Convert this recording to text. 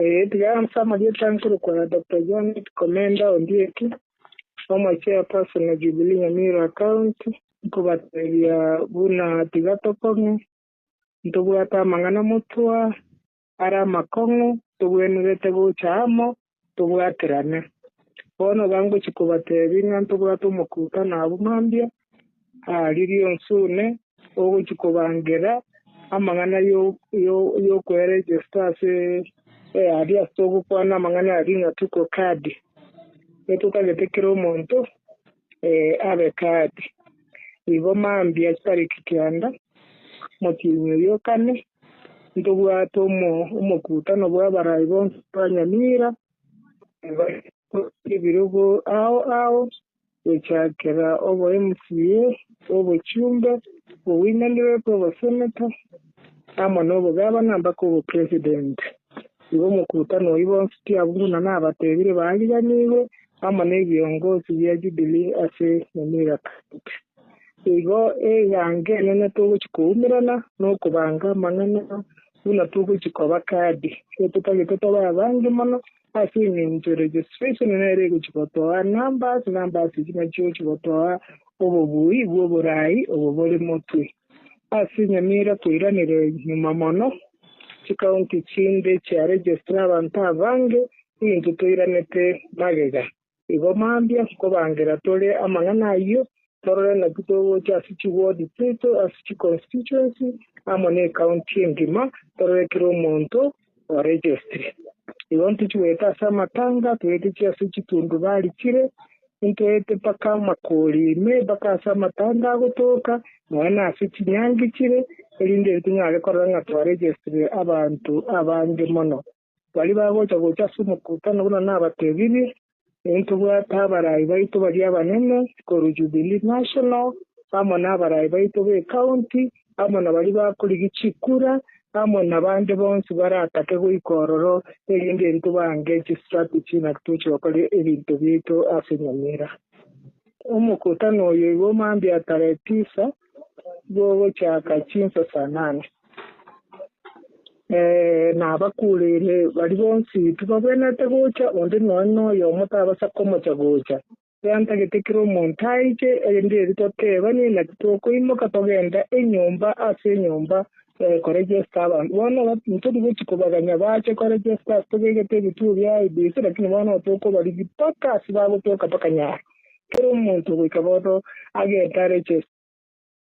Tiga ase amarieta nkorokwa Doctor Janet Komenda Ondieki, omo chairperson o Jubilee Nyamira County, nkobatebia buna tiga tokong'e, ntobwate amang'ana motwa are amakong'u tobwenerete gocha amo tobwaterane. Bono iga ngochia kobatebia ng'a ntobwate omokutano abwo mambia, aaria Rionsune, ogochia kobangera amang'ana y'okoeregesta ase aria ase togokwana amang'ana aria ng'a tuko kadi. Etotagete kera omonto abe kadi. Igo mambia chitariki kianda, omotienyi oyio o kane, ntobwate omokutano bw'abarai bonsi ba Nyamira, ebirogo ao ao, gochakera obo MCA, obochumbe, obowomen rep, obosenator, amo nobogavana mpaka obopresident. Igo omokutano oyio bonsi tiabwo buna nabatebire baariganigwe amo nebiongozi bia Jubilee ase Nyamira County. Igo egango enene togochia koumerana nokobanga amang'ana buna togochia koba kadi, etotagete tobe abange mono Ase engencho registration nere egochia gotoa numbers, numbers echio nachio chigochia gotoa obobui bw'oborai obo bore motwe. Ase Nyamira toiranire nyuma mono, chicounty chinde chia register abanto abange, intwe toiranete magega. Igo mambia nkobangera tore amang'ana ayio, torore naki togocha ase chiward chiaito, ase chiconstituency, amo ne ecounty engima, torore kera omonto oregestire. Igo ntochi goeta ase amatanga, toeteche ase chitundubari chire, ntoete mpaka amakori ime, mpaka ase amatanga agotoka, nonya na ase chinyangi chire, erinde erio tonyare korora ng'a twaregestire abanto abange mono. Baria bagocha gocha ase omokutano buna nabatebirie, intobwate abarai baito baria abanene korwa Jubilee National, amo nabarai baito b'ecounty, amo na baria bakorigia chikura, amo nabande bonsi baratake goika ororo, erinde erio tobange chistrategy naki togochia gokora ebinto biaito ase Nyamira. Omokutano oyo igo mambia tarehe tisa gogochaka chinsa saa nane. Nabakureire baria bonsi tibabwenerete gocha, onde nonya noyomo tabasa komocha gocha. Ntagete kera omonto aiche, erinde erio totebanie naki tokoimoka togende enyomba ase enyomba koregesta abanto. Bono ntori gochia kobaganya bache koregesta ase tobegete ebituo bia IEBC, lakini bono tokobarigia mpaka ase bagotoka mpaka nyaro. Kera omonto goika bono agende aregeste.